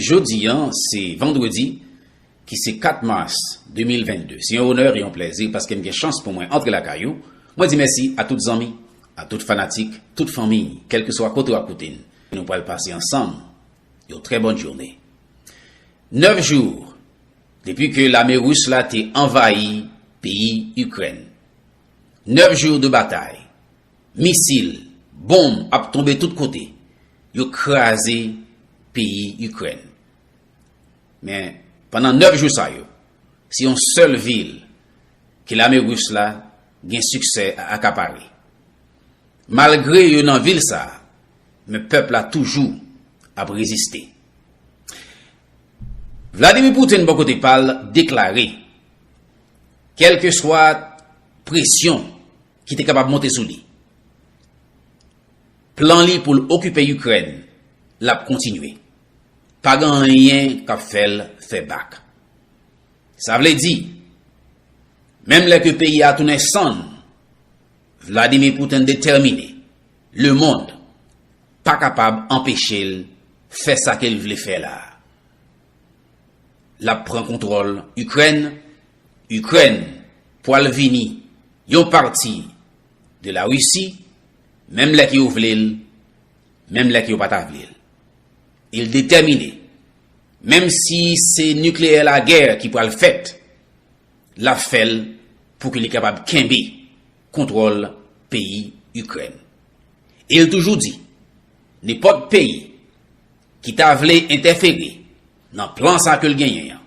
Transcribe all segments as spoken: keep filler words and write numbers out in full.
Jodi a, se vandredi, ki se kat mas de mil vennde. Se yon onè e yon plèzi paske m gen chans pou mwen antre lakay ou. Mwen di mèsi a tout zanmi, a tout fanatik, tout fanmi, kèlkeswa kote w ap koute n. Nou pral pase ansanm yon trè bòn jounen. Nèf jou depi ke lame ris la te anvayi peyi Ikrèn. Nèf jou de batay, misil, bonm ap tonbe tout kote. Yo kraze peyi Ikrèn. Men, pandan nèf jou sa yo, se yon sèl vil ke lame ris la gen siksè a akapare. Malgre yo nan vil sa a, men pèp la toujou ap reziste. Vladimir Putin, bò kote pa l, deklare, kèlkeswa presyon ki te kapab monte sou li, plan li pou l okipe Ikrèn, l ap kontinye. Pa gen anyen k ap fè l fè bak. Sa vle di, menm lè ke peyi a tounen sann, Vladimir Putin detèmine, lemonn pa kapab anpeche l fè sa ke l vle fè la. L ap pran kontwòl Ikrèn, Ikrèn pwal vini yon pati de Larisi, menm lè ke yo vle l, menm lè ke yo pa ta vle l. E l detèmine, menm si se nikleyè lagè ki pral fèt, l ap fè l pou ke li kapab kenbe kontwòl peyi Ikrèn. E l toujou di, nenpòt peyi ki ta vle entèfere nan plan sa ke l genyen an,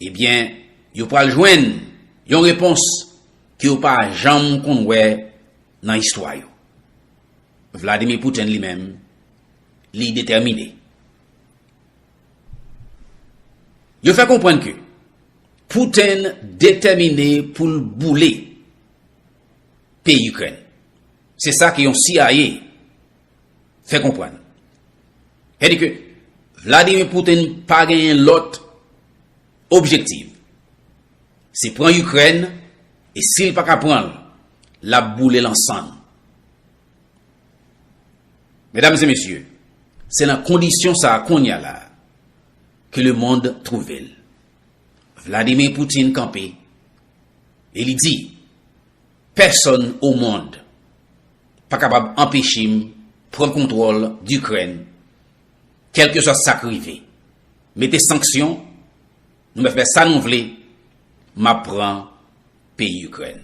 ebyen, yo pral jwenn yon repons ke yo pa janm konn wè nan istwa yo. Vladimir Putin li menm, li detèmine. Yo fè konprann ke Putin detèmine pou l boule peyi Ikrèn. Se sa ke yon C I A fè konprann. Sètadi ke Vladimir Putin pa genyen lòt objektif. Se pran Ikrèn, e si l pa ka pran l, l ap boule l an sann. Medam e mesye, se nan kondisyon sa a kounye a la ke lemonn twouve l. Vladimir Putin kanpe e li di, pèsonn o mond pa kapab anpeche m pran kontwòl Ikrèn, kèlkeswa sa k rive. Mete sanksyon, nou mèt fè sa nou vle, m ap pran peyi Ikrèn.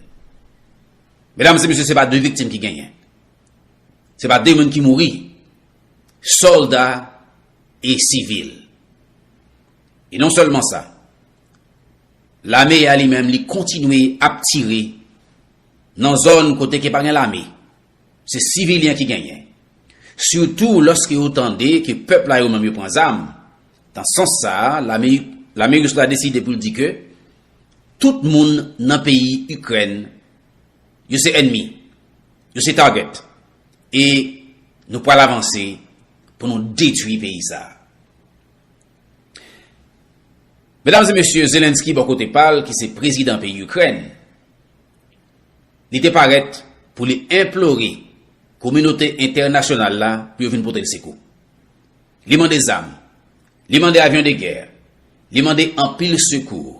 Medam e mesye, se pa de viktim ki genyen. Se pa de moun ki mouri, sòlda e sivil. E non sèlman sa, lame a li menm li kontinye ap tire nan zòn kote ke pa gen lame. Se sivilyen ki genyen. Sitou lòske yo tande ke pèp la yo menm yo pran zam. Nan sans sa a, lame, lame ris la deside pou l di ke tout moun nan peyi Ikrèn, yo se ènmi, yo se target. E nou pral avanse pou nou detwi peyi sa a. Medam e mesye, Zelensky bò kote pa l, ki se prezidan peyi Ikrèn, li te parèt pou li enplore kominote entènasyonal la pou yo vin pote l sekou. Li mande zam, li mande avyon de gè, li mande anpil sekou.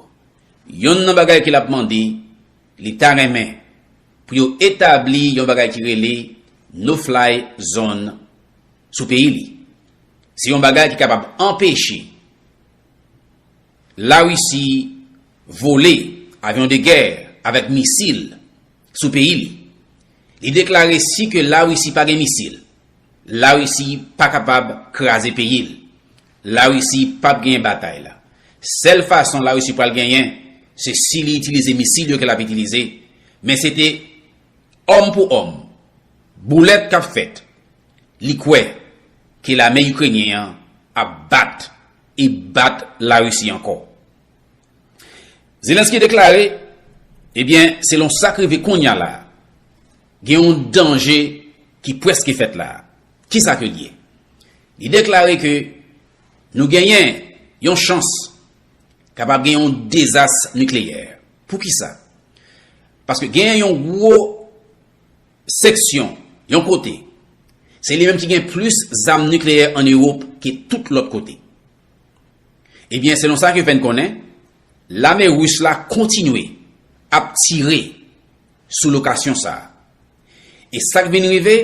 Yonn nan bagay ke l ap mande, li ta renmen pou yo etabli yon bagay ki rele no-fly zone sou peyi li. Se yon bagay ki kapab anpeche Larisi vole avyon de gè avèk misil sou peyi li. Li deklare si ke Larisi pa gen misil, Larisi pa kapab kraze peyi l. Larisi p ap genyen batay la. Sèl fason Larisi pral genyen, se si li itilize misil yo ke l ap itilize. Men se te òm pou òm, boulèt k ap fèt, li kwè ke lame ikrenyen an ap bat e bat Larisi ankò. Zelensky deklare, ebyen, selon sa k rive kounye a la, gen yon danje ki prèske fèt la. Kisa ke l ye? Li deklare ke nou genyen yon chans kapab gen yon dezas nikleyè. Poukisa? Paske genyen yon gwo seksyon, yon kote, se li menm ki gen plis zam nikleyè ann Ewòp ke tout lòt kote. Ebyen, selon sa ke fè n konnen, lame ris la kontinye ap tire sou lokasyon sa a. E sa k vin rive,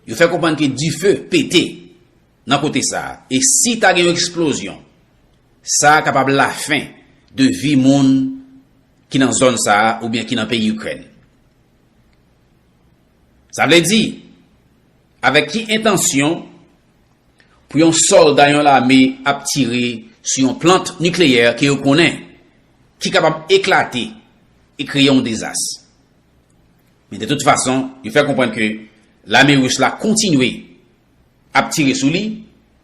yo fè konprann ke dife pete nan kote sa a. E si ta gen yon eksplozyon, sa a kapab lafen de vi moun ki nan zòn sa a oubyen ki nan peyi Ikrèn. Sa vle di, avèk ki entansyon pou yon sòlda yon lame ap tire sou yon plant nikleyè ke yo konnen ki kapab eklate e kreye yon dezas? Men de tout fason, yo fè konprann ke lame ris la kontinye ap tire sou li,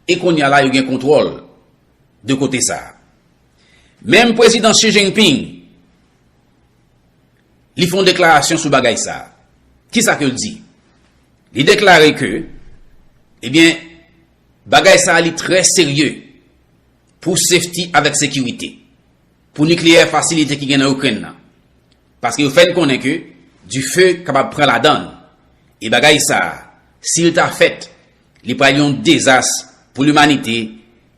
e kounye a la yo gen kontwòl de kote sa a. Menm prezidan Xi Jinping, li fè yon deklarasyon sou bagay sa a. Kisa ke l di? Li deklare ke, ebyen, bagay sa a li trè serye pou safety avèk sekirite, pou nikleyè fasilite ki gen nan Ikrèn nan. Paske yo fè n konnen ke dife kapab pran ladan l. E bagay sa a, si l ta fèt, li pral yon dezas pou limanite,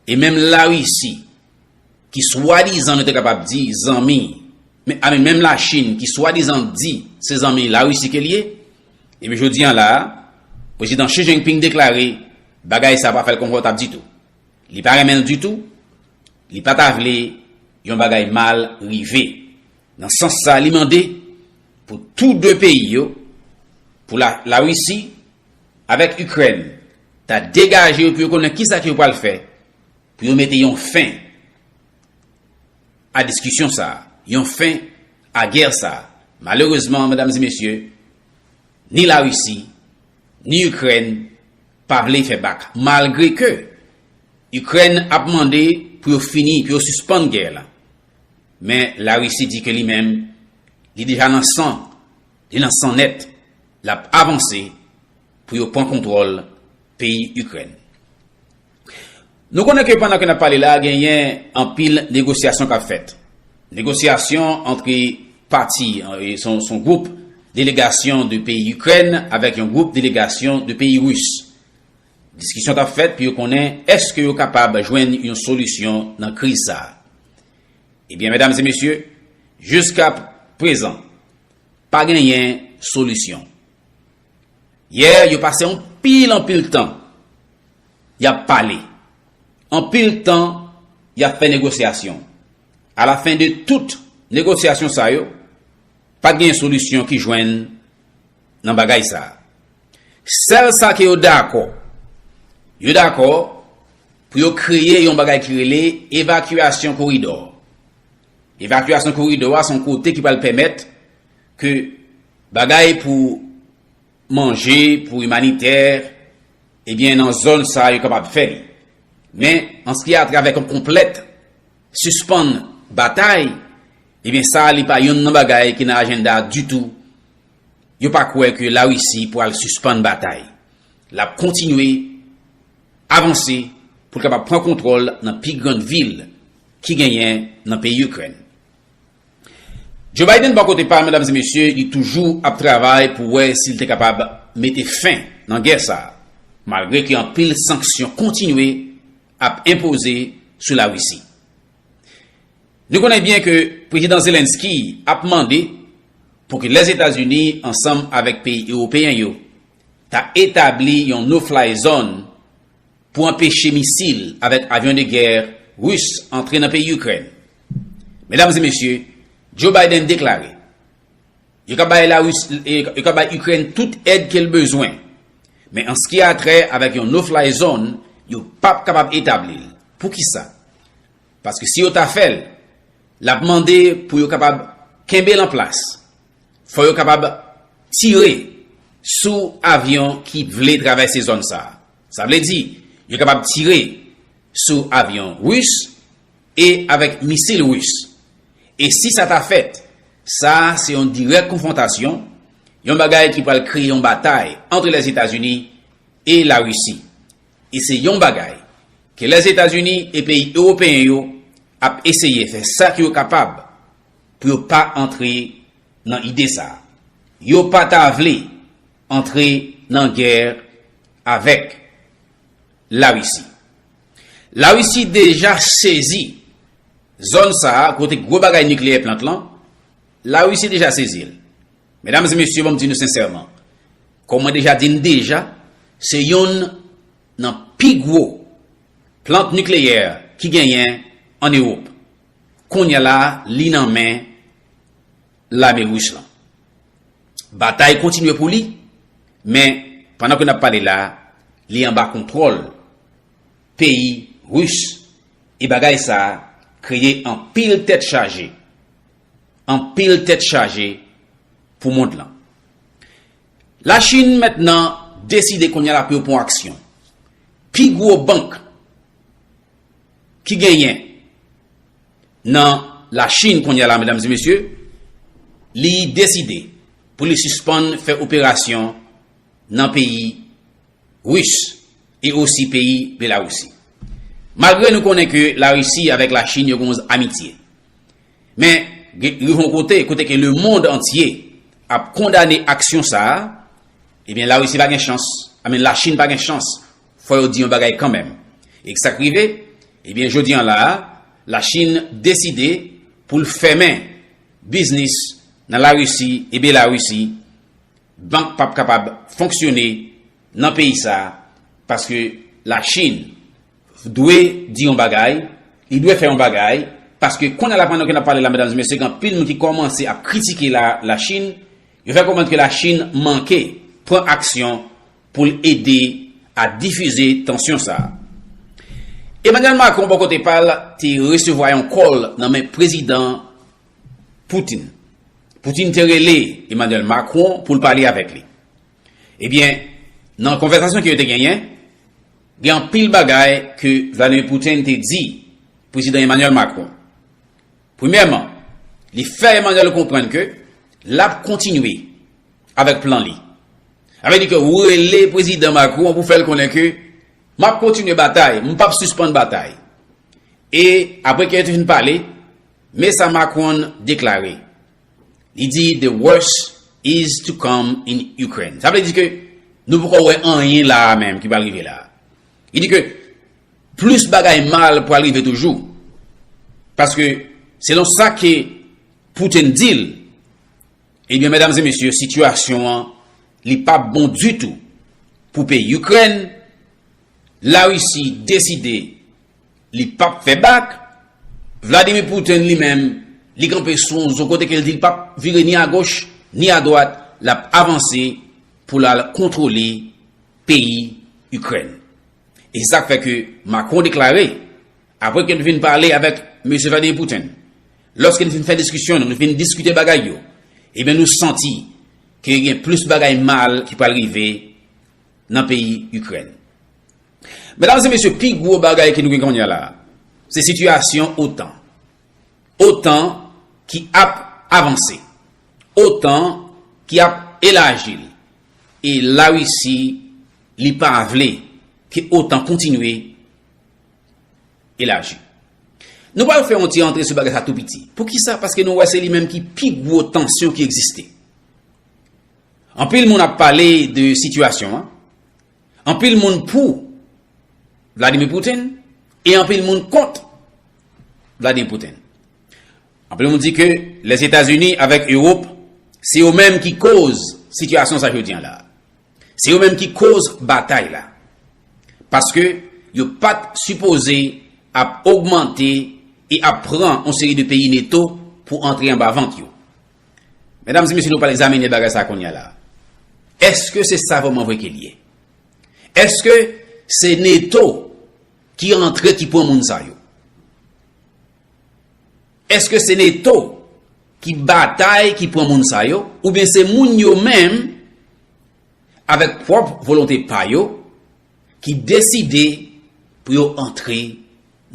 e menm Larisi, ki swadizan nou te kapab di zanmi, men, a, men menm Lachin, ki swadizan di se zanmi Larisi ke l ye, ebyen jodi a la a, prezidan Xi Jinping deklare bagay sa a pa fè l konfòtab ditou. Li pa renmen l ditou, li pa ta vle yon bagay mal rive. Nan sans sa, li mande pou tou de peyi yo, pou la, Larisi avèk Ikrèn, ta degaje yo pou yo konnen kisa ke yo pral fè pou yo mete yon fen a diskisyon sa a, yon fen a gè sa a. Malerezman, medam e mesye, ni Larisi, ni Ikrèn pa vle fè bak, malgre ke Ikrèn ap mande pou yo fini, pou yo sispann gè la. Men Larisi di ke li menm, li deja nan san, li nan san nèt, l ap avanse pou yo pran kontwòl peyi Ikrèn. Nou konnen ke pandan ke n ap pale la, genyen anpil negosyasyon k ap fèt. Negosyasyon antre pati, e, se yon, se yon gwoup delegasyon de peyi Ikrèn avèk yon gwoup delegasyon de peyi Ris. Diskisyon k ap fèt pou yo konnen èske yo kapab jwenn yon solisyon nan kriz sa a. Ebyen, medam e mesye, jiska prezan, pa genyen solisyon. Yè, yo pase anpil, anpil tan y ap pale. Anpil tan y ap fè negosyasyon. Alafen de tout negosyasyon sa yo, pa t gen solisyon ki jwenn nan bagay sa a. Sèl sa ke yo dakò, yo dakò pou yo kreye yon bagay ki rele evakyasyon koridò. Evakyasyon koridò a se yon kote ki pral pèmèt ke bagay pou manje, pou imanitè, ebyen, nan zòn sa a, yo kapab fè li. Men, an se ki a travè yon konplèt sispann batay, ebyen, sa a, li pa youn nan bagay ki nan ajanda ditou. Yo pa kwè ke Larisi pral sispann batay. L ap kontinye avanse pou l kapab pran kontwòl nan pi grann vil ki genyen nan peyi Ikrèn. Joe Biden, bò kote pa l, medam e mesye, li toujou ap travay pou wè si l te kapab mete fen nan gè sa a, malgre ke anpil sanksyon kontinye ap enpoze sou Larisi. Nou konnen byen ke Prezidan Zelensky ap mande pou ke Lèzetazini, ansanm avèk peyi ewopeyen yo, ta etabli yon no-fly zone pou anpeche misil avèk avyon de gè ris antre nan peyi Ikrèn. Medam e mesye, Joe Biden deklare, yo ka bay Laris-, yo ka bay Ikrèn tout èd ke l bezwen. Men an se ki a trè avèk yon no-fly zone, yo p ap kapab etabli l. Poukisa? Paske si yo ta fè l, l ap mande pou yo kapab kenbe l an plas. Fò yo kapab tire sou avyon ki vle travèse zòn sa a. Sa vle di, yo kapab tire sou avyon ris e avèk misil ris. E si sa ta fèt, sa a se yon dirèk konfwontasyon, yon bagay ki pral kreye yon batay ant Lèzetazini e Larisi. E se yon bagay ke Lèzetazini e peyi ewopeyen yo ap eseye fè sa ke yo kapab pou yo pa antre nan ide sa a. Yo pa ta vle antre nan gè avèk Larisi. Larisi deja sezi zòn sa a, kote gwo bagay nikleyè plant lan, Larisi deja sezi l. Medam e mesye, ban m di nou sensèman, kòm mwen deja di n deja, se youn nan pi gwo plant nikleyè ki genyen ann Ewòp. Kounye a la, li nan men lame ris lan. Batay kontinye pou li, men pandan ke n ap pale la, li anba kontwòl peyi ris, e bagay sa a kreye anpil tèt chaje, anpil tèt chaje pou mond lan. Lachin mentnan deside kounye a la pou yo pran aksyon. Pi gwo bank ki genyen nan Lachin kounye a la, medam e mesye, li deside pou li sispann fè operasyon nan peyi ris e osi peyi Belarisi. Malgre nou konnen ke Larisi avèk Lachin yo gen yon amitye, men gen- rive yon kote, kote ke lemonn antye ap kondane aksyon sa a, ebyen Larisi pa gen chans, I mean, Lachin pa gen chans, fò yo di yon bagay kanmenm. E sa k rive, ebyen jodi an la a, Lachin deside pou l fèmen biznis nan Larisi e Belarisi, bank p ap kapab fonksyone nan peyi sa a, paske Lachin dwe di yon bagay, li dwe fè yon bagay, paske kounye a la pandan ke n ap pale la, medam e mesye, gen anpil moun ki kòmanse ap kritike la, Lachin, yo fè konprann ke Lachin manke pran aksyon pou l ede a difize tansyon sa a. Emmanuel Macron, bò kote pa l, te resevwa yon kòl nan men prezidan Putin. Putin te rele Emmanuel Macron pou l pale avèk li. Ebyen, nan konvèsasyon ke yo te genyen, gen anpil bagay ke Vladimir Putin te di prezidan Emmanuel Macron. Premyèman, li fè Emmanuel konprann ke l ap kontinye avèk plan li. Sa vle di ke ou rele prezidan Macron pou fè l konnen ke m ap kontinye batay, m p ap sispann batay. E apre ke yo te fin pale, men sa Macron deklare. Li di, "The worst is to come in Ukraine." Sa vle di ke nou poko wè anyen la a menm ki pral rive la a. Li di ke plis bagay mal pral rive toujou. Paske, selon sa ke Putin di l, ebyen, medam e mesye, sitiyasyon an, li p ap bon ditou pou peyi Ikrèn. Larisi deside li p ap fè bak. Vladimir Putin li menm, li kanpe sou yon zo kote ke l di l p ap vire ni agoch, ni adwat, l ap avanse pou l al kontwole peyi Ikrèn. E se sa k fè ke Macron deklare, apre ke n fin pale avèk mesye Vladimir Putin, lòske n fin fè diskisyon nou, nou fin diskite bagay yo, ebyen nou santi ke gen plis bagay mal ki pral rive nan peyi Ikrèn. Medam e mesye, pi gwo bagay ke nou gen kounye a la, se sitiyasyon OTAN. OTAN ki ap avanse. OTAN ki ap elaji l. E Larisi, li pa vle ke OTAN kontinye elaji. Nou pral fè yon ti antre sou bagay sa tou piti. Poukisa? Paske nou wè se li menm ki pi gwo tansyon ki egziste. Anpil moun ap pale de sitiyasyon an. Anpil moun pou Vladimir Putin e anpil moun kont Vladimir Putin. Anpil moun di ke Lèzetazini avèk Ewòp, se yo menm ki koz sitiyasyon sa jodi an la. Se yo menm ki koz batay la. Paske yo pa t sipoze ap ogmante e ap pran yon seri de peyi NATO pou antre anba vant yo. Medam e mesye, nou pral egzamine bagay sa kounye a la. Èske se sa vrèman vre ke l ye? Èske se NATO ki antre, ki pran moun sa yo? Èske se NATO ki batay, ki pran moun sa yo? Oubyen se moun yo menm, avèk pwòp volonte pa yo, ki deside pou yo antre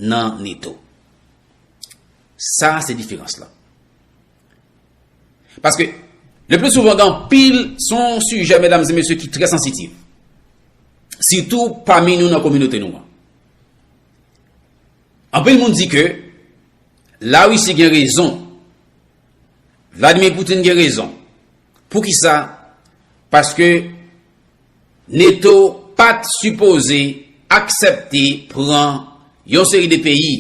nan NATO? Sa se diferans lan. Paske, le pli souvan, gen anpil, se yon sijè, medam e mesye, ki trè sansitiv. Sitou pami nou nan kominote nou an. Anpil moun di ke Larisi gen rezon, Vladimir Putin gen rezon. Poukisa? Paske NATO pa t sipoze aksepte pran yon seri de peyi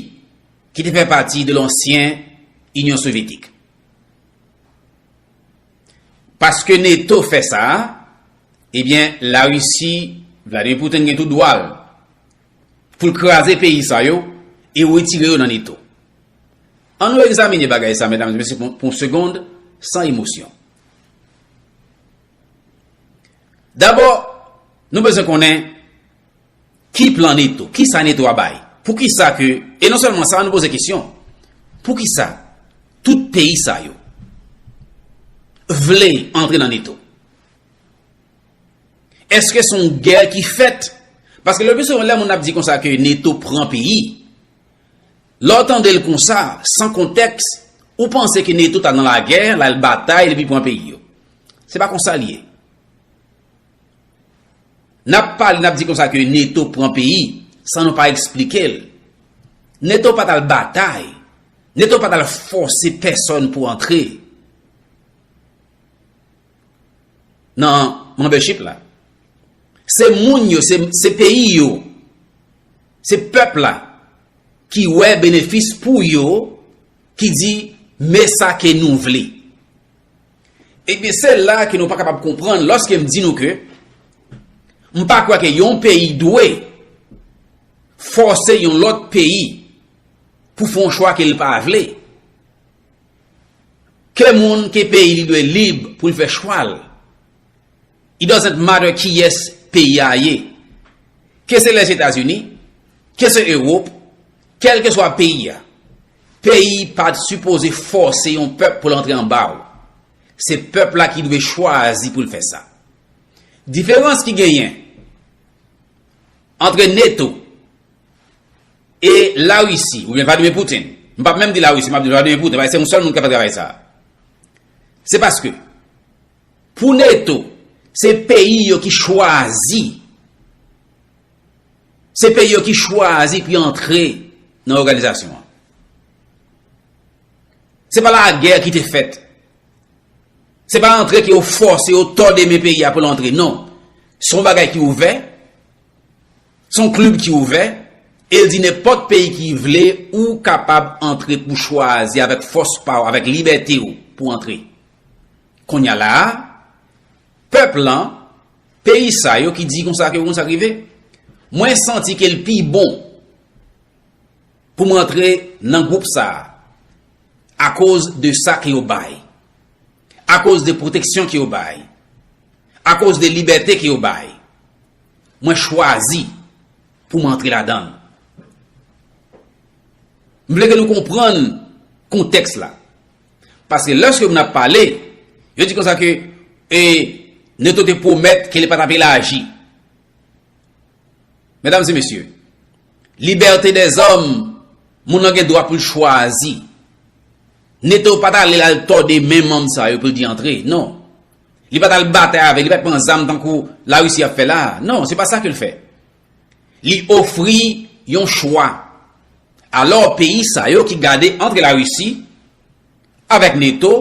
ki te fè pati de lansyen Inyon Sovyetik. Paske NATO fè sa, ebyen, Larisi, Vladimir Putin gen tout dwa l pou l kraze peyi sa yo e retire yo nan NATO. An nou egzamine bagay sa, medam e mesye, pou, pou yon segond, san emosyon. Dabò, nou bezwen konnen ki plan NATO, ki sa NATO a bay. Poukisa ke, e non sèlman sa, an nou poze kesyon, poukisa tout peyi sa yo vle antre nan NATO? Èske se yon gè ki fèt? Paske le pli souvan, lè moun ap di konsa ke NATO pran peyi, lè w tande l konsa, san kontèks, ou panse ke NATO ta nan lagè, l al batay, epi pran peyi yo. Se pa konsa l ye. N ap pale, n ap di konsa ke NATO pran peyi, san nou pa eksplike l. NATO pa t al batay. NATO pa t al fòse pèsòn pou antre nan membership la. Se moun yo, se, se peyi yo, se pèp la ki wè benefis pou yo, ki di, men sa ke nou vle. Ebyen, se la ke nou pa kapab konprann lòske m di nou ke m pa kwè ke yon peyi dwe fòse yon lòt peyi pou fè yon chwa ke l pa vle. Ke moun, ke peyi li dwe lib pou l fè chwa l. It doesn't matter kiyès peyi a ye. Ke se Lèzetazini, ke se Ewòp, kèlkeswa peyi a. Peyi pa t sipoze fòse yon pèp pou l antre anba w. Se pèp la ki dwe chwazi pou l fè sa. Diferans ki genyen ant NATO e Larisi, oubyen Vladimir Putin, m p ap menm di Larisi, m ap di Vladimir Putin, paske se yon sèl moun k ap fè travay sa a. Se paske, pou NATO, se peyi yo ki chwazi. Se peyi yo ki chwazi pou y antre nan òganizasyon an. Se pa lagè ki te fèt. Se pa antre ke yo fòse, yo tòde men peyi a pou l antre. Non. Se yon bagay ki ouvè. Se yon klib ki ouvè. E l di nenpòt peyi ki vle, ou kapab antre pou chwazi avèk fòs pa w, avèk libète w pou antre. Kounye a la a, pèp lan, peyi sa yo ki di konsa ke konsa k rive, mwen santi ke l pi bon pou m antre nan gwoup sa a, akoz de sa ke yo bay, akoz de pwoteksyon ke yo bay, akoz de libète ke yo bay, mwen chwazi pou m antre ladan l. M vle ke nou konprann kontèks la. Paske lòske moun ap pale, yo di konsa ke, e, NATO te pwomèt ke li pa t ap elaji. Medam e mesye, libète dèzòm, moun nan gen dwa pou l chwazi. NATO pa t ale l al tòde men manm sa yo pou l di antre, non. Li pa t al batay avèk, li pa t pran zam tankou Larisi ap fè la a. Non, se pa sa ke l fè. Li ofri yon chwa. Alò, peyi sa yo ki gade ant Larisi avèk NATO,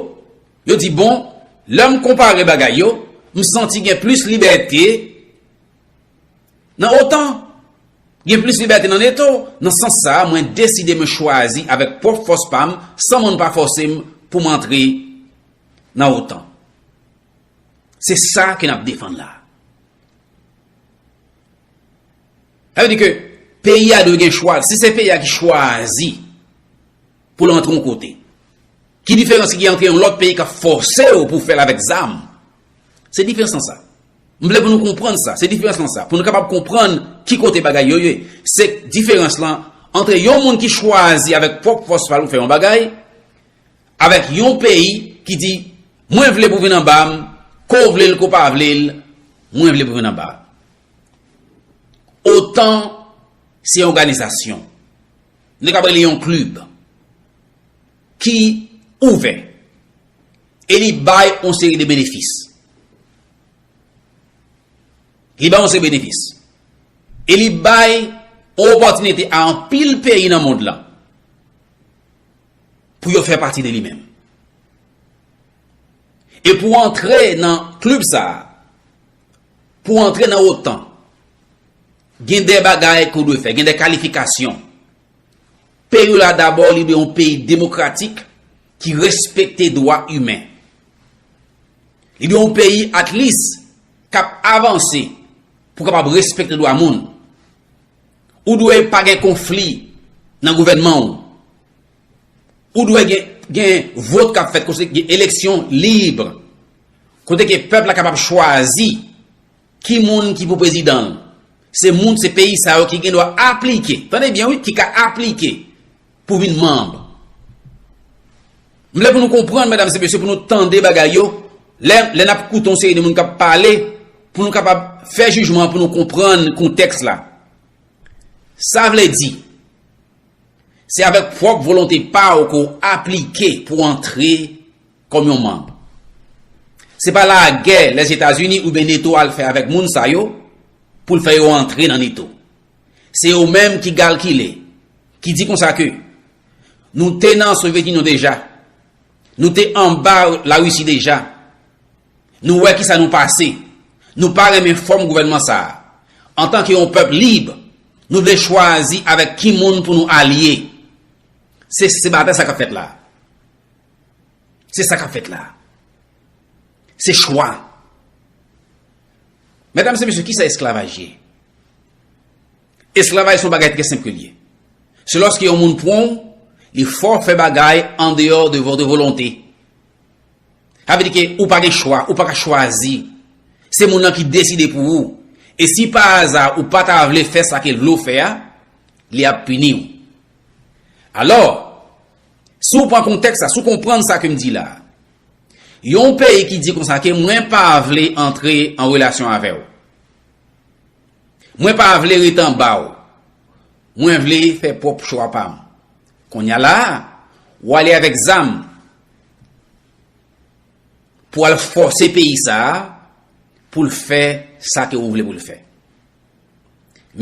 yo di, bon, lè m konpare bagay yo, m santi gen plis libète nan OTAN. Gen plis libète nan NATO. Nan sans sa a, mwen deside mwen chwazi avèk pwòp fòs pa m, san moun pa fòse m pou m antre nan OTAN. Se sa ke n ap defann la. Sa vle di ke peyi a dwe gen chwa. Si se peyi a ki chwazi pou l antre yon kote, ki diferans ki gen ant yon lòt peyi k ap fòse w pou w fè l avèk zam? Se diferans lan sa. M vle pou nou konprann sa. Se diferans lan sa. Pou nou kapab konprann ki kote bagay yo ye. Se diferans lan ant yon moun ki chwazi avèk pwòp fòs pa l pou fè yon bagay, avèk yon peyi ki di, mwen vle pou vin anba m, ke w vle l, ke w pa vle l, mwen vle pou vin anba. OTAN se yon òganizasyon. Nou kapab rele yon klib ki ouvè e li bay yon seri de benefis. Li bay yon seri benefis. E li bay yon opòtinite a anpil peyi nan mond lan pou yo fè pati de li menm. E pou w antre nan klib sa a, pou w antre nan OTAN, gen de bagay ke w dwe fè, gen de kalifikasyon. Peyi w la dabò, li dwe yon peyi demokratik ki respekte dwa imen. Li dwe yon peyi, at least, k ap avanse pou kapab respekte dwa moun. Ou dwe pa gen konfli nan gouvènman w. Ou dwe gen, gen vòt k ap fèt, kote gen eleksyon lib, kote ke pèp la kapab chwazi ki moun ki pou prezidan l. Se moun, se peyi sa yo ki gen dwa aplike, tande byen wi, ki ka aplike pou vin manm. M vle pou nou konprann, medam e mesye, pou nou tande bagay yo, lè, lè n ap koute yon seri de moun k ap pale, pou nou kapab fè jijman, pou nou konprann kontèks la. Sa vle di, se avèk pwòp volonte pa w ke w aplike pou w antre kòm yon manm. Se pa lagè Lèzetazini oubyen neto al fè avèk moun sa yo pou l fè yo antre nan neto. Se yo menm ki kalkile, ki di konsa ke nou te nan Soviet Union deja, nou te anba Larisi deja, nou wè kisa nou pase, nou pa renmen fòm gouvènman sa a. Antanke yon pèp lib, nou vle chwazi avèk ki moun pou nou alye. Se, se batay sa k ap fèt la. Se sa k ap fèt la. Se chwa. Medam e mesye, kisa esklavaj ye? Esklavaj se yon bagay trè senp ke l ye. Se lòske yon moun pran w, li fè w fè bagay an deyò de votre volonté. Sa vle di ke ou pa gen chwa, ou pa ka chwazi. Se moun nan ki deside pou ou. E si pa aza ou pa ta vle fè sa ke l vle w fè a, li ap pini w. Alò, si w pran kontèks la, si w konprann sa ke m di la, yon peyi ki di konsa ke mwen pa vle antre an relasyon avè w. Mwen pa vle ret anba w. Mwen vle fè pwòp chwa pa m. Kounye a la a, w ale avèk zam pou al fòse peyi sa a pou l fè sa ke ou vle pou l fè.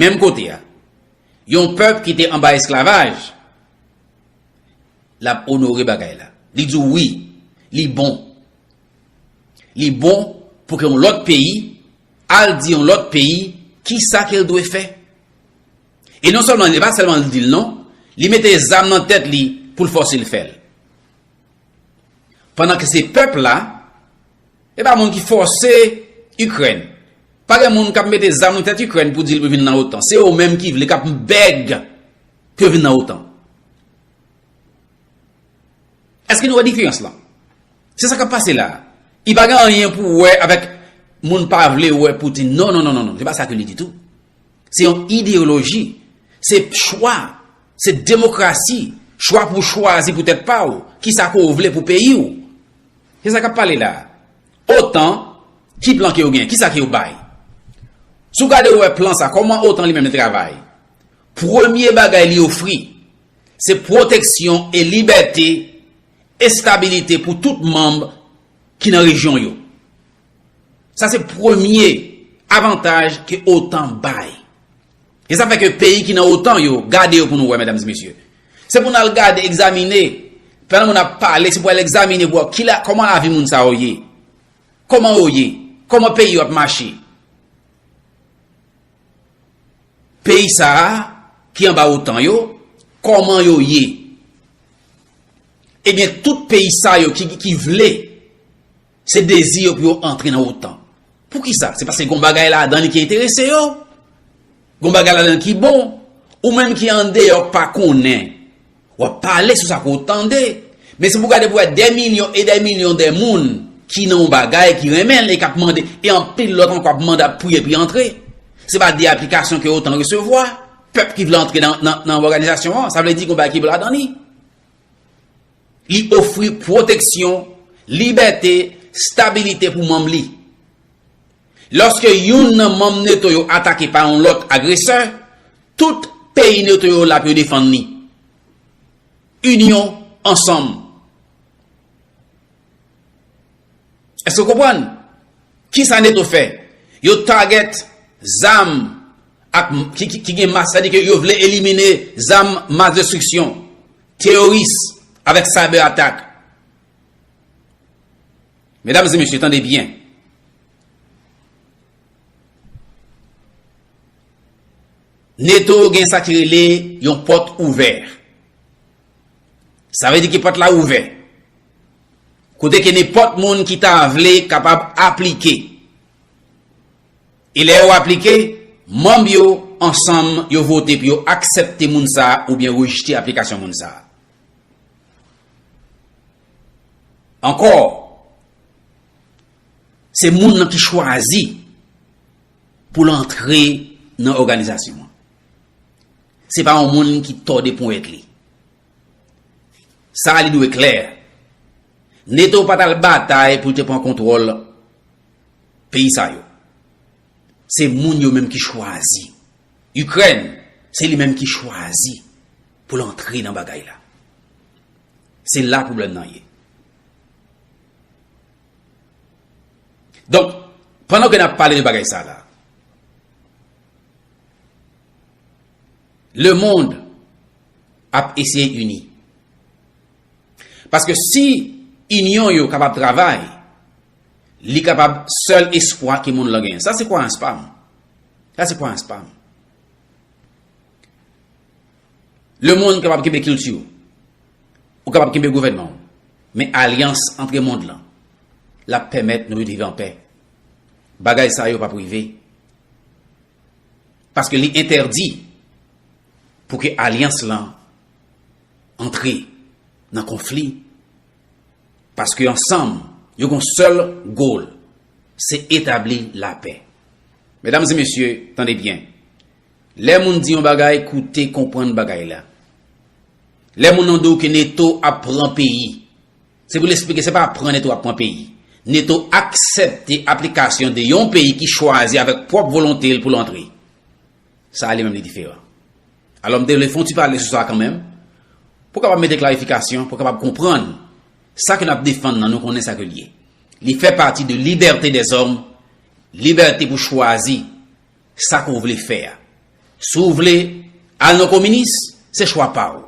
Menm kote a, yon pèp ki te anba esklavaj, l ap onore bagay la. Li di w wi, li bon. Li bon pou ke yon lòt peyi al di yon lòt peyi kisa ke l dwe fè. E non sèlman, li pa sèlman l di l non, li mete zam nan tèt li pou l fòse l fè l. Pandan ke se pèp la, e pa moun ki fòse Ikrèn. Pa gen moun k ap mete zam nan tèt Ikrèn pou di l pou vin nan otan. Se yo menm ki vle, k ap bèg pou yo vin nan otan. Èske nou wè diferans lan? Se sa k ap pase la a. Li pa gen anyen pou wè avèk moun pa vle wè Putin. Non, non, non, non, non. Se pa sa ke li ditou. Se yon ideyoloji. Se chwa. Se demokrasi. Chwa pou w chwazi pou tèt pa w. Kisa ke w vle pou peyi w. Se sa k ap pale la a. Otan, ki plan ke yo gen? Kisa ke yo bay? Si w gade w wè plan sa, kòman otan li menm li travay? Premye bagay li ofri, se pwoteksyon e libète, estabilite pou tout manm ki nan rejyon yo. Sa se premye avantaj ke otan bay. E sa fè ke peyi ki nan otan yo, gade yo pou nou wè, medam e mesye. Se pou n al gade, egzamine, pandan moun ap pale, se pou al egzamine pou wè ki la, kòman lavi moun sa yo ye. Kòman yo ye? Kòman peyi yo ap mache? Peyi sa a ki anba otan yo, kòman yo ye? Ebyen, tout peyi sa yo ki, ki vle, se dezi yo pou yo antre nan otan. Poukisa? Se paske gon bagay ladan li ki enterese yo. Gon bagay ladan ki bon. Ou menm ki andeyò k pa konnen, w ap pale sou sa ke w tande. Men si pou gade pou wè dè milyon e dè milyon de moun ki nan yon bagay, ki renmen l e k ap mande, e anpil lòt ankò ap mande, ap priye pou y antre. Se pa de aplikasyon ke otan resevwa. Pèp ki vle antre nan, nan, nan òganizasyon an, sa vle di gon bagay ki bon ladan li. Li ofri pwoteksyon, libète, stabilite pou manm li. Lòske youn nan manm neto yo atake pa yon lòt agresè, tout peyi neto yo la pou yo defann li. Inyon ansanm. Èske w konprann? Kisa neto fè? Yo target zam ak, ki, ki, ki gen mas, sa di ke yo vle elimine zam mas destriksyon, teyoris, avèk cyber attack. Medam e mesye, tande byen. Neto gen sa ki rele yon pòt ouvè. Sa vle di ke pòt la ouvè. Kote ke nenpòt moun ki ta vle kapab aplike. E lè yo aplike, manm yo ansanm yo vote pou yo aksepte moun sa a oubyen rejte aplikasyon moun sa a. Ankò, se moun nan ki chwazi pou l antre nan òganizasyon an. Se pa yon moun ki tòde ponyèt li. Sa a li dwe klè. Neto pa t al batay pou l te pran kontwòl peyi sa yo. Se moun yo menm ki chwazi. Ikrèn, se li menm ki chwazi pou l antre nan bagay la. Se la pwoblèm nan ye. Donk, pandan ke n ap pale de bagay sa la, lemonn ap eseye ini. Paske si inyon yo kapab travay, li kapab sèl espwa ke monn lan genyen. Sa se kwayans pa m. Sa se kwayans pa m. Lemonn kapab kenbe kilti w. Ou kapab kenbe gouvènman w. Men alyans antre monn lan, l ap pèmèt nou viv anpè. Bagay sa yo p ap rive. Paske li entèdi pou ke alyans lan antre nan konfli. Paske ansanm, yo gon sèl goal, se etabli lapè. Medam e mesye, tande byen. Lè moun di yon bagay, koute, konprann bagay la. Lè moun nan di w ke Neto ap pran peyi, se pou l eksplike, se pa pran Neto ap pran peyi. Neto aksepte aplikasyon de yon peyi ki chwazi avèk pwòp volonte l pou l antre. Sa a li menm li diferan. Alò, m te vle fè yon ti pale sou sa kanmenm, pou kapab mete klarifikasyon, pou kapab konprann sa ke n ap defann nan, nou konnen sa ke l ye. Li fè pati de libète dèzòm, libète pou chwazi sa ke w vle fè a. Si w vle al nan kominis, se chwa pa w,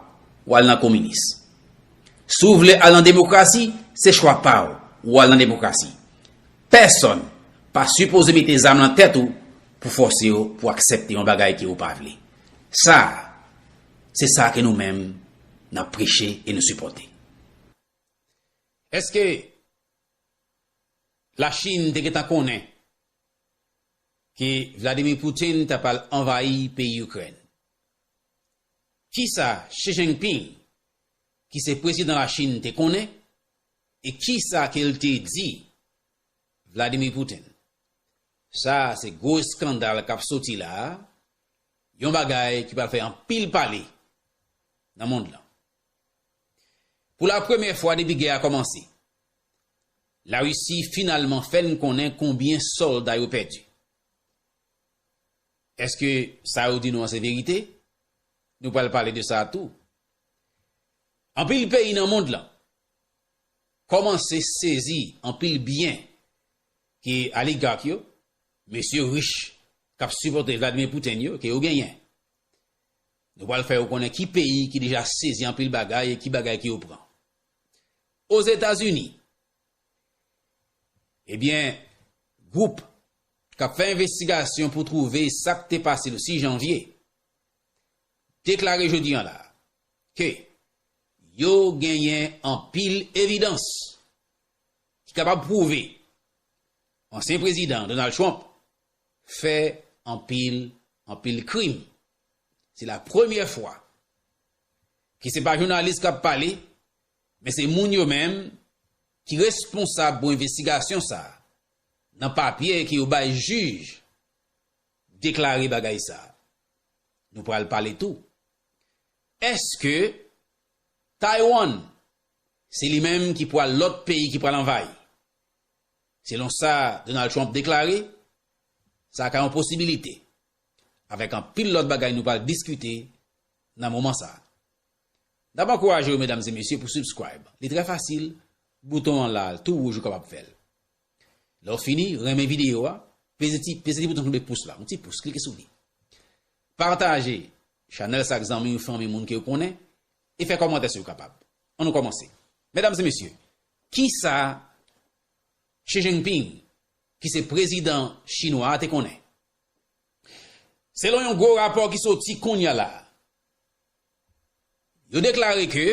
w al nan kominis. Si w vle al nan demokrasi, se chwa pa w, w al nan demokrasi. Pèsonn pa sipoze mete zam nan tèt ou pou fòse w pou aksepte yon bagay ke w pa vle. Sa, se sa ke nou menm n ap preche e nou sipòte. Èske Lachin te gentan konnen ke Vladimir Putin t ap al anvayi peyi Ikrèn? Kisa Xi Jinping, ki se prezidan Lachin, te konnen? E kisa ke l te di Vladimir Putin? Sa se gwo eskandal k ap soti la a, yon bagay ki pral fè anpil pale nan mond lan. Pou la premyè fwa depi gè a kòmanse, Larisi finalman fè n konnen konbyen sòlda yo pèdi. Èske sa yo di nou an se verite? Nou pral pale de sa tou. Anpil peyi nan mond lan kòmanse sezi anpil byen ke oligak yo, mesye rich k ap sipòte Vladimir Putin yo, ke yo genyen. Nou pral fè yo konnen ki peyi ki deja sezi anpil bagay e ki bagay ke yo pran. Ozetazini, ebyen, gwoup k ap fè envestigasyon pou twouve sa k te pase le sis janvye deklare jodi a la ke yo genyen anpil evidans ki kapab pwouve ansyen prezidan Donald Trump fè anpil, anpil krim. Se la premyè fwa ke se pa jounalis k ap pale, men se moun yo menm ki responsab pou envestigasyon sa a. Nan papye ke yo bay jij, deklare bagay sa a. Nou pral pale tou. Èske Taiwan, se li menm ki pral lòt peyi ki pral anvayi? Selon sa Donald Trump deklare, sa ka yon posibilite. Avèk anpil lòt bagay nou pral diskite nan moman sa a. N ap ankouraje w, medam e mesye, pou subscribe. Li trè fasil, bouton an la, tou wouj, ou kapab fè l. Lè w fini, renmen videyo a, peze ti, peze ti bouton ki gen pous la, yon ti pous, klike sou li. Pataje chanèl sa ak zanmi w, fanmi, moun ke w konnen, e fè kòmantè si w kapab. Ann nou kòmanse. Medam e mesye, kisa Xi Jinping, ki se prezidan chinwa a, te konnen? Selon yon gwo rapò ki soti kounye a la, yo deklare ke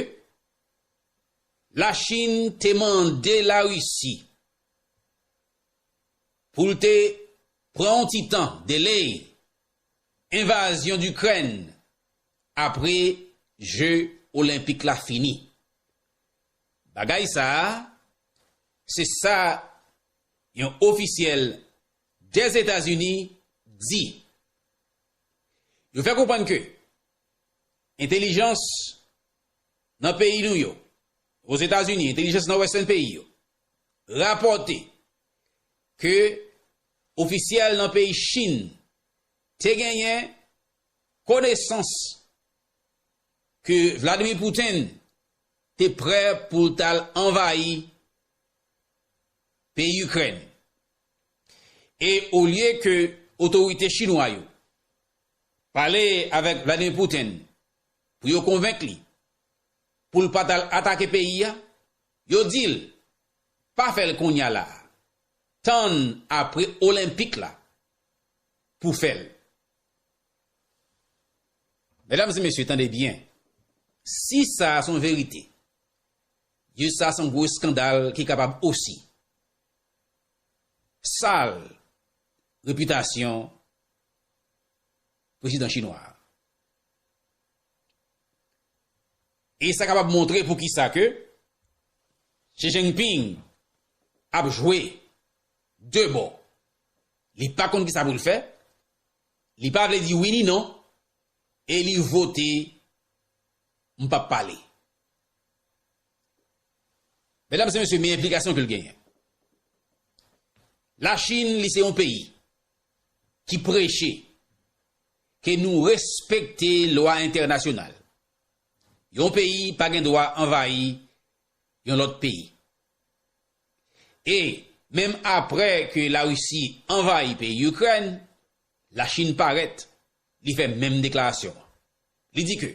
Lachin te mande Larisi pou l te pran yon ti tan, delay, envazyon Ikrèn apre Je Olenpik la fini. Bagay sa a, se sa yon ofisyèl Dèzetazini di. Yo fè konprann ke entèlijans nan peyi nou yo, Ozetazini, entèlijans nan Western peyi yo, rapòte ke ofisyèl nan peyi Chin te genyen konesans ke Vladimir Putin te prè pou l t al anvayi peyi Ikrèn. E olye ke otorite chinwa yo pale avèk Vladimir Putin pou yo konvenk li pou l pa t al atake peyi a, yo di l pa fè l kounye a la a. Tann apre Olenpik la pou fè l. Medam e mesye, tande byen. Si sa a se yon verite, Dye sa se yon gwo eskandal ki kapab osi sal repitasyon prezidan chinwa a. E sa kapab montre poukisa ke Xi Jinping ap jwe de bò. Li pa konn kisa pou l fè, li pa vle di wi ni non, e li vote m p ap pale. Medam e mesye, men enplikasyon ke l genyen. Lachin, li se yon peyi ki preche ke nou respekte lwa entènasyonal. Yon peyi pa gen dwa anvayi yon lòt peyi. E menm apre ke Larisi anvayi peyi Ikrèn, Lachin parèt, li fè menm deklarasyon an. Li di ke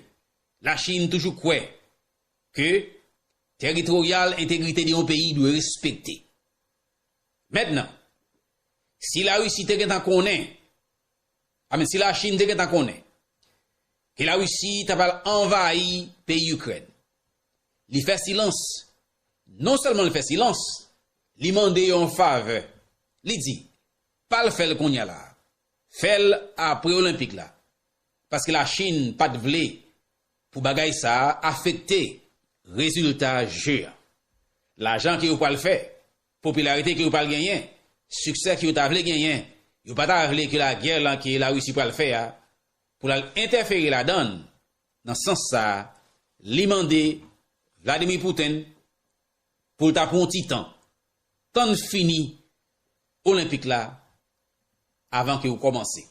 Lachin toujou kwè ke tèritoryal entegrite de yon peyi dwe respekte. Mentnan, si Larisi te gentan konnen, amen, si Lachin te gentan konnen ke Larisi ta pral anvayi peyi Ikrèn, li fè silans. Non sèlman li fè silans, li mande yon favè. Li di, pa l fè l kounye a la a. Fè l apre Olenpik la. Paske Lachin pa t vle pou bagay sa a afekte rezilta je a. Lajan ke yo pral fè, popilarite ke yo pral genyen, siksè ke yo ta vle genyen, yo pa ta vle ke lagè lan ke Larisi pral fè a, pou l al entèfere ladan l. Nan sans sa a, li mande Vladimir Putin pou l ta pran yon ti tan, tann fini Olenpik la avan ke yo kòmanse.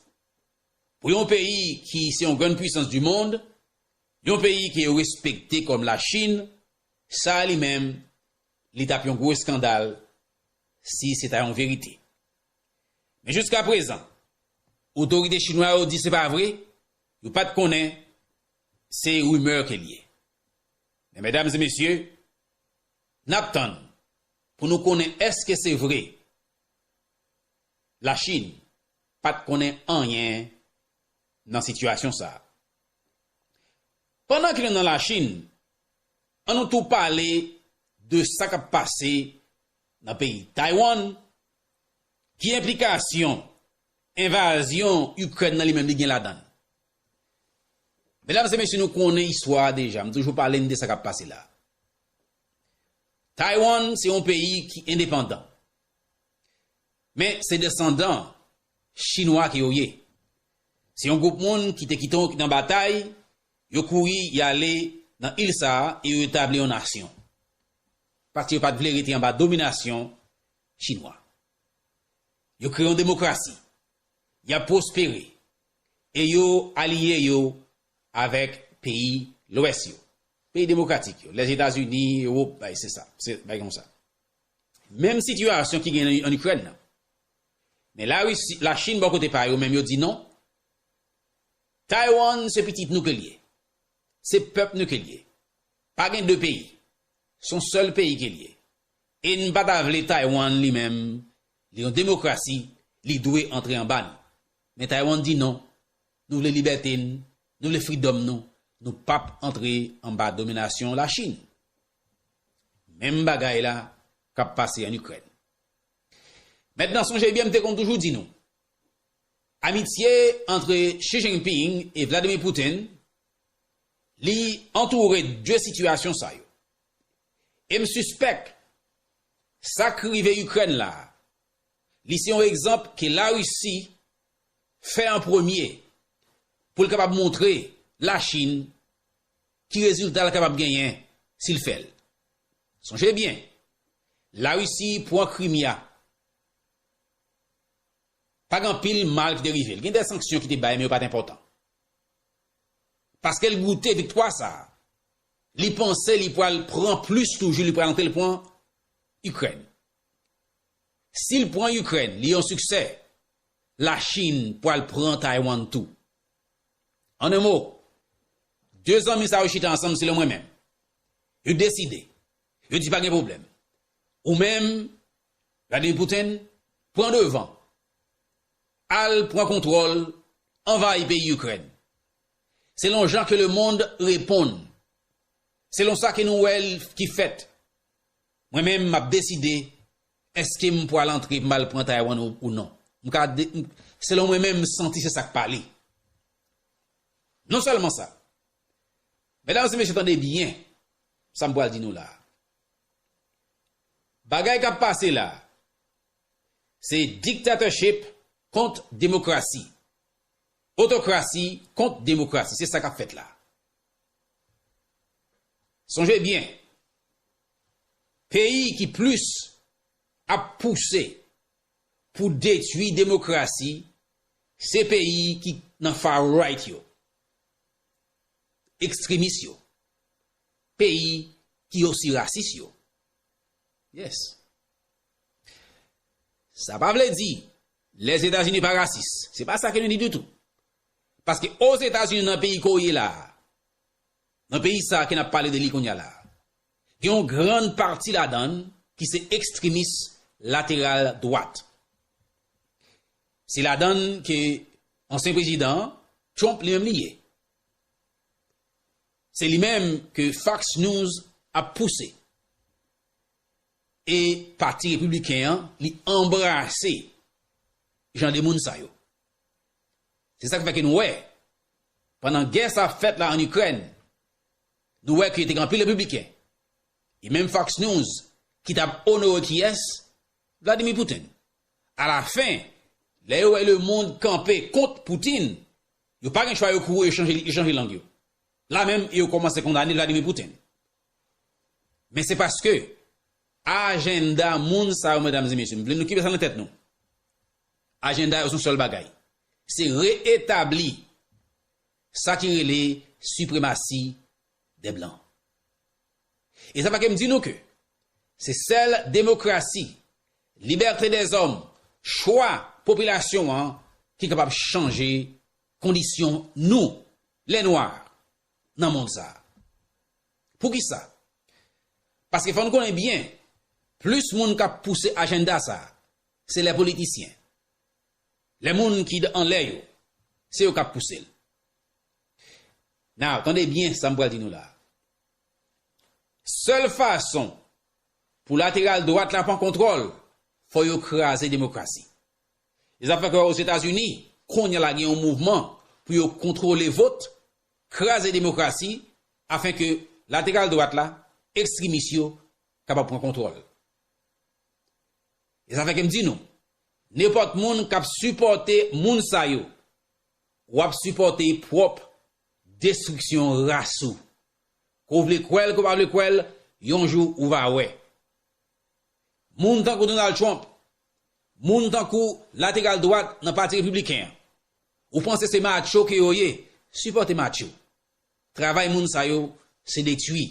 Pou yon peyi ki se yon grann pwisans di mond, yon peyi ke yo respekte kòm Lachin, sa a li menm, li t ap yon gwo eskandal si se ta yon verite. Men jiskaprezan, otorite chinwa yo di se pa vre, yo pa t konnen, se rimè ke l ye. Men medam e mesye, n ap tann pou nou konnen èske se vre Lachin pa t konnen anyen nan sitiyasyon sa a. Pandan ke nou nan Lachin, ann nou tou pale de sa k ap pase nan peyi Taiwan, ki enplikasyon envazyon Ikrèn nan li menm li gen ladan l. Medam e mesye, nou konnen istwa a deja, m toujou pale n de sa k ap pase la. Taiwan se yon peyi ki endepandan. Men se desandan chinwa ke yo ye. Se yon gwoup moun ki te kite yo nan batay, yo kouri, y ale nan il sa a e yo etabli yon nasyon. Paske yo pa t vle rete anba dominasyon chinwa. Yo kreye yon demokrasi. Y ap pwospere. E yo aliye yo avèk peyi Lwès yo. Peyi demokratik yo. Lèzetazini, Ewòp, bay se sa. Se bay konsa. Menm sitiyasyon ki gen an Ikrèn nan. Men Larisi, Lachin bò kote pa yo menm yo di non. Taiwan se pitit nou ke l ye. Se pèp nou ke l ye. Pa gen de peyi. Se yon sèl peyi ke l ye. E n pa ta vle Taiwan li menm, li yon demokrasi, li dwe antre anba nou. Men Taiwan di non. Nou vle libète n, nou vle fridòm nou, nou p ap antre anba dominasyon Lachin. Menm bagay la k ap pase ann Ikrèn. Mentnan, sonje byen, m te konn toujou di nou, amitye ant Xi Jinping e Vladimir Putin, li antoure de sitiyasyon sa yo. E m sispèk sa k rive Ikrèn la, li se yon egzanp ke Larisi fè an premye pou l kapab montre Lachin ki rezilta l kapab genyen si l fè l. Sonje byen, Larisi pran Krimya. Pa gen anpil mal ki te rive l. Gen de sanksyon ki te bay, men yo pa t enpòtan. Paske l goute viktwa sa a, li panse li pral pran plis toujou, li pral antre l pran Ikrèn. Si l pran Ikrèn, li yon siksè, Lachin pral pran Taiwan tou. An en mo, de zanmi sa yo chita ansanm, selon mwen menm. Yo deside. Yo di pa gen pwoblèm. Ou menm, Vladimir Putin, pran devan. Al pran kontwòl, anvayi peyi Ikrèn. Selon jan ke lemonn reponn, selon sa ke nou wè l ki fèt, mwen menm, m ap deside èske m pral antre pou m al pran Taiwan ou, ou non. M ka de, m, selon mwen menm, m santi se sa k pale. Non sèlman sa, medam e mesye, tande byen sa m pral di nou la a. Bagay k ap pase la a, se dictatorship kont demokrasi. Otokrasi kont demokrasi. Se sa k ap fèt la. Sonje byen, peyi ki plis ap pouse pou detwi demokrasi, se peyi ki nan far right yo, ekstremis yo, peyi ki osi rasis yo. Yes. Sa pa vle di Lèzetazini pa rasis. Se pa sa ke nou di ditou. Paske Ozetazini, nan peyi ke w ye la a, nan peyi sa a ke n ap pale de li kounye a la a, gen yon grann pati ladan l ki se ekstremis lateral dwat. Se ladan l ke ansyen prezidan Trump li menm li ye. Se li menm ke Fox News ap pouse. E Pati Repibliken an, li anbrase jan de moun sa yo. Se sa k fè ke nou wè, pandan gè sa ap fèt la ann Ikrèn, nou wè ke te gen anpil repibliken, e menm Fox News, ki t ap onore kiyès? Vladimir Putin. Alafen, lè yo wè lemonn kanpe kont Putin, yo pa gen chwa, yo kouri, yo chanje, yo chanje lang yo. La menm, yo kòmanse kondane Vladimir Putin. Men se paske ajanda moun sa yo, medam e mesye, m vle nou kenbe sa nan tèt nou. Ajanda yo se yon sèl bagay. Se reetabli sa ki rele sipremasi dè blan. E sa fè ke m di nou ke se sèl demokrasi, libète dèzòm, chwa popilasyon an ki kapab chanje kondisyon nou, lè nwa, nan mond sa a. Poukisa? Paske fò n konnen byen, plis moun k ap pouse ajanda sa a, se lè politisyen. Lè moun ki anlè yo, se yo k ap pouse l. Now, tande byen sa m pral di nou la a. Sèl fason pou lateral dwat la pran kontwòl, fò yo kraze demokrasi. E sa fè ke Ozetazini, kounye a la gen yon mouvman pou yo kontwole vòt, kraze demokrasi, afen ke lateral dwat la, ekstremis yo, kapab pran kontwòl. E sa fè ke m di nou, nenpòt moun k ap sipòte moun sa yo, w ap sipòte pwòp destriksyon ras ou. Ke w vle kwè l, ke w pa vle kwè l, yon jou ou va wè. Moun tankou Donald Trump, moun tankou lateral dwat nan Pati Repibliken an, ou panse se macho ke yo ye, sipòte macho. Travay moun sa yo, se detwi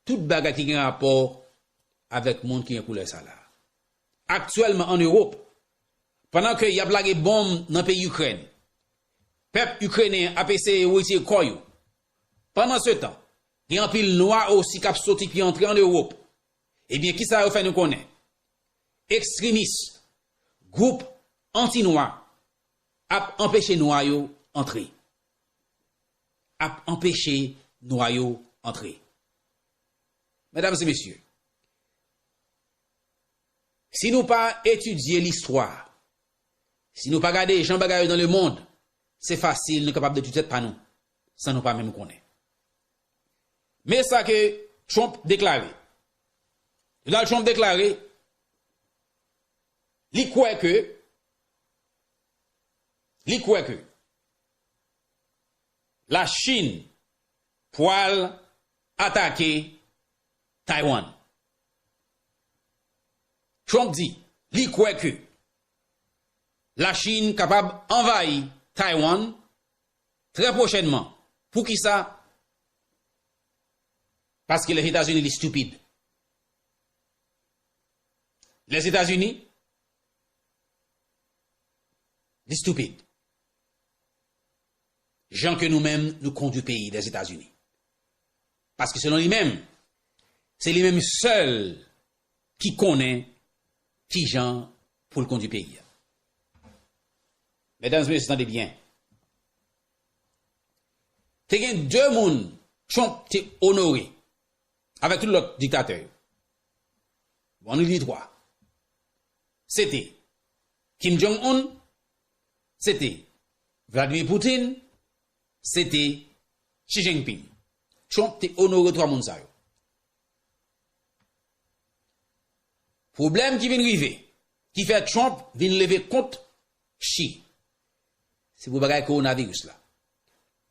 tout bagay ki gen rapò avèk moun ki gen koulè sa la. Aktyèlman ann Ewòp, pandan ke y ap lage bonm nan peyi Ikrèn, pèp ikrenyen ap eseye retire kò yo. Pandansetan, gen anpil nwa osi k ap soti pou y antre ann Ewòp. Ebyen, kisa yo fè nou konnen? Ekstremis, gwoup anti-nwa ap anpeche nwa yo antre. Ap anpeche nwa yo antre. Medam e mesye, Si nou pa etidye listwa, si nou pa gade jan bagay yo nan lemonn, se fasil nou kapab detwi tèt pa nou, san nou pa menm konnen. Men sa ke Trump deklare. Donald Trump deklare, li kwè ke, li kwè ke Lachin pwal atake Taiwan. Trump di, li kwè ke Lachin kapab anvayi Taiwan trè pwochènman. Poukisa? Paske Lèzetazini li stupid. Lèzetazini li stupid. Jan ke nou menm nou kondwi peyi Lèzetazini. Paske selon li menm, se li menm sèl ki konnen kijan pou l kondwi peyi a. Medam e mesye, tande byen. Te gen de moun Trump te onore avèk tout lòt diktatè yo. Bon, nou di twa. Se te Kim Jong-un, se te Vladimir Putin, se te Xi Jinping. Trump te onore twa moun sa yo. Pwoblèm ki vin rive, ki fè Trump vin leve kont Xi, se pou bagay kowonaviris la.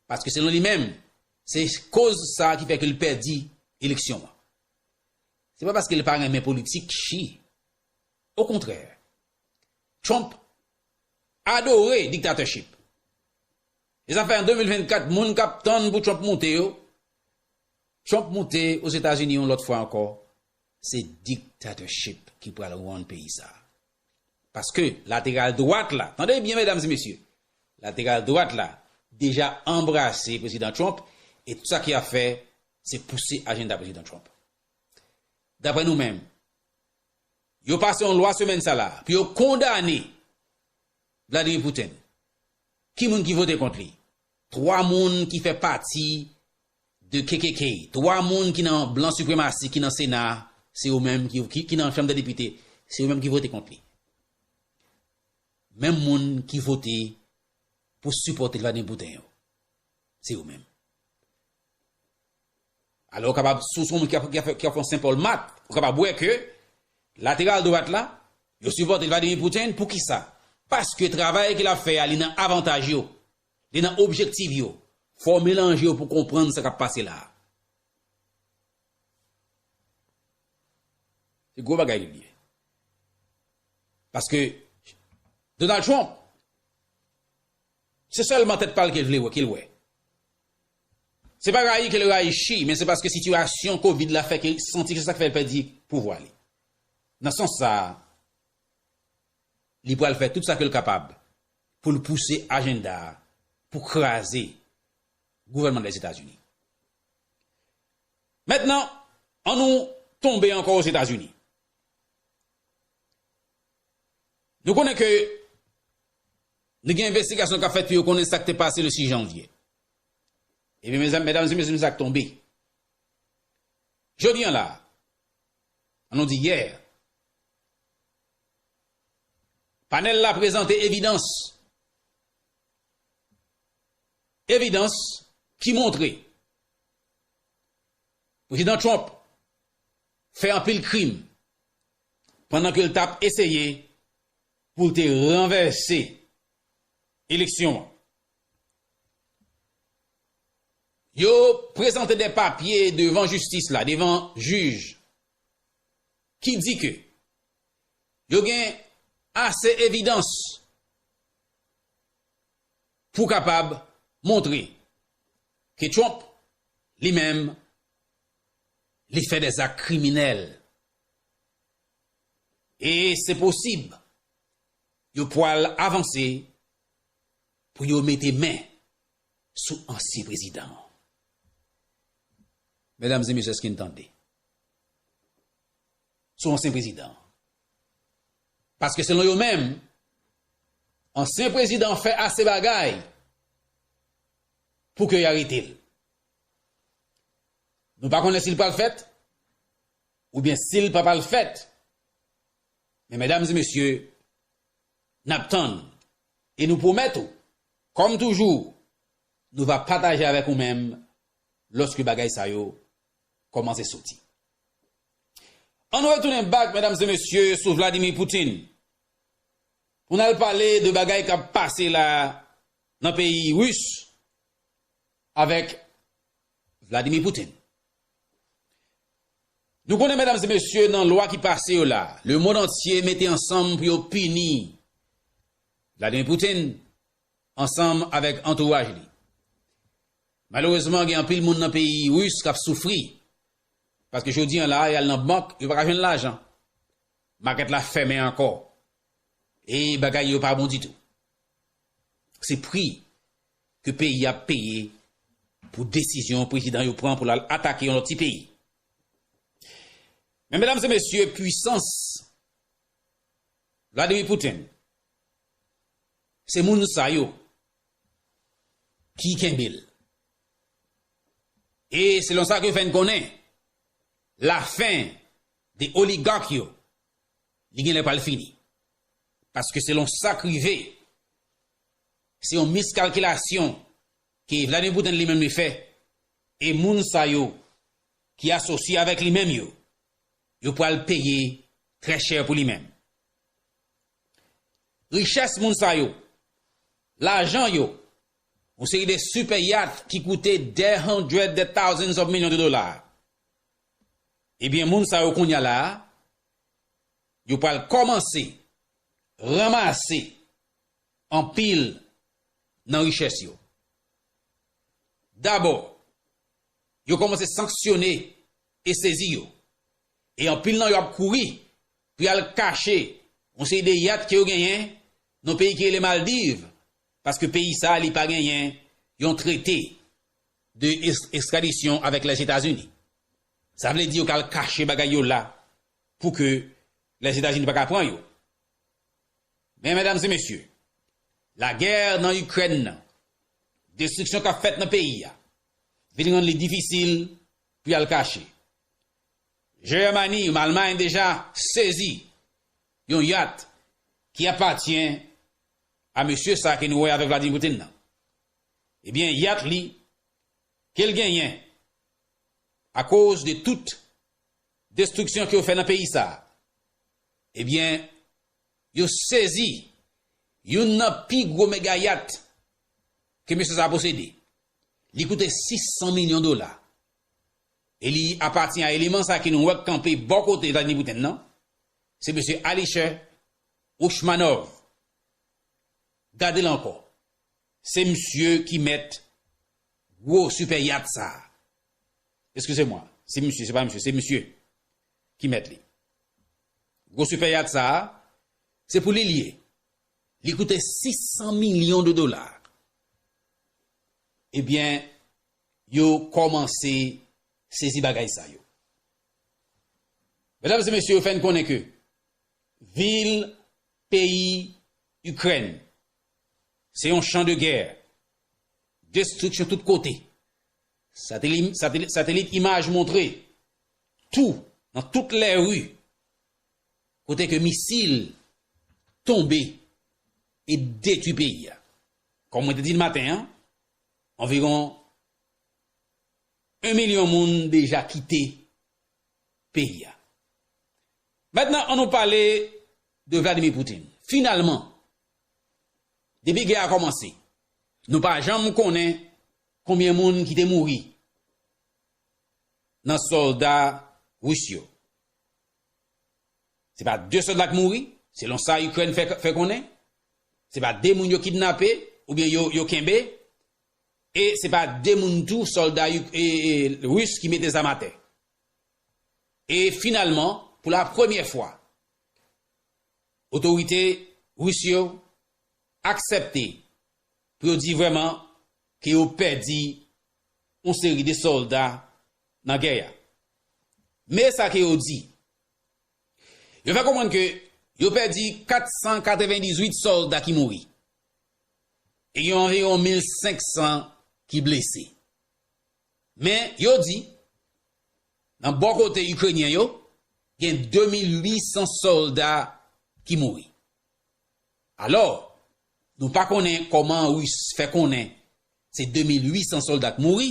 Paske selon li menm, se koz sa ki fè ke l pèdi eleksyon an. Se pa paske l pa renmen politik Xi. Okontrè, Trump adore diktatèchip. E sa fè an de mil vennkat, moun k ap tann pou Trump moute yo, Trump moute Ozetazini yon lòt fwa ankò, se diktatèchip ki pral rann peyi sa a. Paske lateral dwat la, tande byen medam e mesye, lateral dwat la deja anbrase prezidan Trump e tout sa ke y ap fè, se pouse ajanda prezidan Trump. Daprè nou menm, yo pase yon lwa semèn sa la pou yo kondane Vladimir Putin. Ki moun ki vote kont li? Twa moun ki fè pati de K K K, twa moun ki nan blan sipremasi ki nan Sena, se yo menm ki, ki, ki nan Chanm dè Depite, se yo menm ki vote kont li. Menm moun ki vote pou sipòte Vladimir Putin yo, se yo menm. Alò, ou kapab, si w se yon moun ki ap, ki ap, ki ap fè yon senpòl mat, ou kapab wè ke lateral dwat la, yo sipòte Vladimir Putin. Poukisa? Paske travay ke l ap fè a, li nan avantaj yo, li nan objektif yo. Fò w melanje yo pou w konprann sa k ap pase la a. Se gwo bagay li ye. Paske Donald Trump, se sèlman tèt pa l ke l vle wè, ke l wè. Se pa rayi ke l rayi Xi, men se paske sitiyasyon kovid la fè ke l santi ke se sa k fè l pèdi pouvwa li. Nan sans sa a, li pral fè tout sa ke l kapab pou l pouse ajanda a pou kraze gouvènman Lèzetazini. Mentnan, ann nou tonbe ankò Ozetazini. Nou konnen ke nou gen envestigasyon k ap fèt pou yo konnen sa k te pase le sis janvye. Ebyen, mezanmi, medam e mesye, sa k tonbe. Jodi a la, ann nou di yè, panèl la prezante evidans, evidans ki montre Prezidan Trump fè anpil krim pandan ke l t ap eseye pou l te ranvèse eleksyon an. Yo prezante de papye devan jistis la, devan jij, ki di ke yo gen ase evidans pou kapab montre ke Trump, li menm, li fè de zak kriminèl. E se posib, yo pwal avanse pou yo mete men sou ansyen prezidan an. Medam e mesye, èske n tande? Sou ansyen prezidan an. Paske selon yo menm, ansyen prezidan an fè ase bagay pou ke y arete l. Nou pa konnen si l pral fèt, oubyen si l pa pral fèt, Men medam e mesye, n ap tann e nou pwomèt ou, kòm toujou, nou va pataje avèk ou menm lòske bagay sa yo kòmanse soti. Ann retounen back, medam e mesye, sou Vladimir Putin pou n al pale de bagay k ap pase la nan peyi Ris avèk Vladimir Putin. Nou konnen, medam e mesye, nan lwa ki pase yo la, lemonn antye mete ansanm pou yo pini Vladimir Putin ansanm avèk antouraj li. Malerezman, gen anpil moun nan peyi Ris k ap soufri, paske jodi an la, y al nan bank, yo pa ka jwenn lajan. Makèt la fèmen ankò. E bagay yo pa bon ditou. Se pri ke peyi a ap peye pou desizyon prezidan yo pran pou l al atake yon lòt ti peyi. Men medam e mesye, pwisans Vladimir Putin, se moun sa yo ki kenbe l. E selon sa ke fè n konnen, lafen de oligak yo, li genlè pral fini. Paske selon sa k rive, se yon miskalkilasyon ke Vladimir Putin li menm li fè, e moun sa yo ki asosye avèk li menm yo, yo pral peye trè chè pou li menm. Richès moun sa yo, lajan yo, yon seri de super yacht ki koute des hundreds de thousands of millions de dollars. Ebyen, moun sa yo kounye a la a, yo pral kòmanse ranmase anpil nan richès yo. Dabò, yo kòmanse sanksyone e sezi yo. E anpil nan yo ap kouri pou y al kache yon seri de yacht ke yo genyen nan peyi ki rele Maldiv, paske peyi sa a, li pa genyen yon trete de es-, ekstradisyon avèk Lèzetazini. Sa vle di yo ka al kache bagay yo la pou ke Lèzetazini pa ka pran yo. Men, medam e mesye, lagè nan Ikrèn nan, destriksyon k ap fèt nan peyi a, vin rann li difisil pou y al kache. Jèmani, Almay deja sezi yon yacht ki apatyen a mesye sa ke nou wè avèk Vladimir Putin nan. Ebyen, yacht li, ke l genyen, akoz de tout destriksyon ke yo fè nan peyi sa a, ebyen, yo sezi youn nan pi gwo mega yacht ke mesye sa a posede. Li koute sis san milyon dola. E li apatyen a eleman sa ke nou wè k kanpe bò kote Vladimir Putin nan. Se mesye Alisher Usmanov. Gade l ankò. Se misye ki mèt gwo super yacht sa a. Excusez-moi, se misye, se pa misye, se misye ki mèt li. Gwo super yacht sa a, se pou li l ye. Li koute sis san milyon de dola. Ebyen, yo kòmanse sezi bagay sa yo. Medam e mesye, yo fè n konnen ke vil peyi Ikrèn se yon chan de gè, destriksyon tout kote. Sateli-, sateli-, satelit imaj montre tou, nan tout lè ri, kote ke misil tonbe e detwi peyi a. Kòm mwen te di l maten an, anviwon yon milyon moun deja kite peyi a. Mentnan, ann nou pale de Vladimir Putin. Finalman, depi gè a kòmanse, nou pa janm konnen konbyen moun ki te mouri nan sòlda ris yo. Se pa de sòlda k mouri, selon sa Ikrèn fè, fè konnen. Se pa de moun yo kidnape oubyen yo, yo kenbe. E se pa de moun tou, sòlda yu-, e, e, ris ki mete zam atè. E finalman, pou la premyè fwa, otorite ris yo aksepte pou yo di vrèman ke yo pèdi yon seri de sòlda nan gè a. Men sa ke yo di, yo fè konprann ke yo pèdi kat san katrevendizuit sòlda ki mouri. E gen anviwon mil senk san ki blese. Men, yo di, nan bò kote ikrenyen yo, gen de mil uit san sòlda ki mouri. Alò, nou pa konnen kòman Ris fè konnen se de mil uit san sòlda k mouri,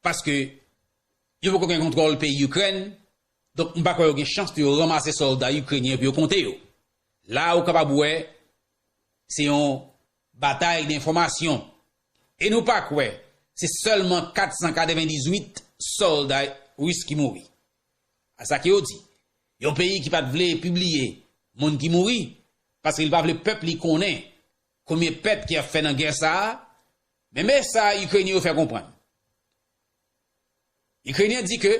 paske yo poko gen kontwòl peyi Ikrèn, donk m pa kwè yo gen chans pou yo ranmase sòlda ikrenyen pou yo konte yo. La ou kapab wè se yon batay de enfòmasyon. E nou pa kwè se sèlman kat san katrevendizuit sòlda Ris ki mouri. A sa ke yo di, yon peyi ki pa t vle pibliye moun ki mouri, paske li pa vle pèp li konnen konbyen pèt ki ap fè nan gè sa a, men men sa Ikrenyen yo fè konprann. Ikrenyen di ke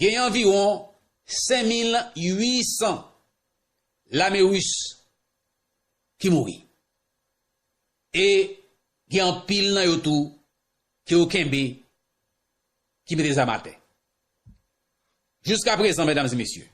gen anviwon senk mil uit san lame Ris ki mouri. E gen anpil nan yo tou ke yo kenbe ki mete zam atè. Jiska prezan, medam e mesye,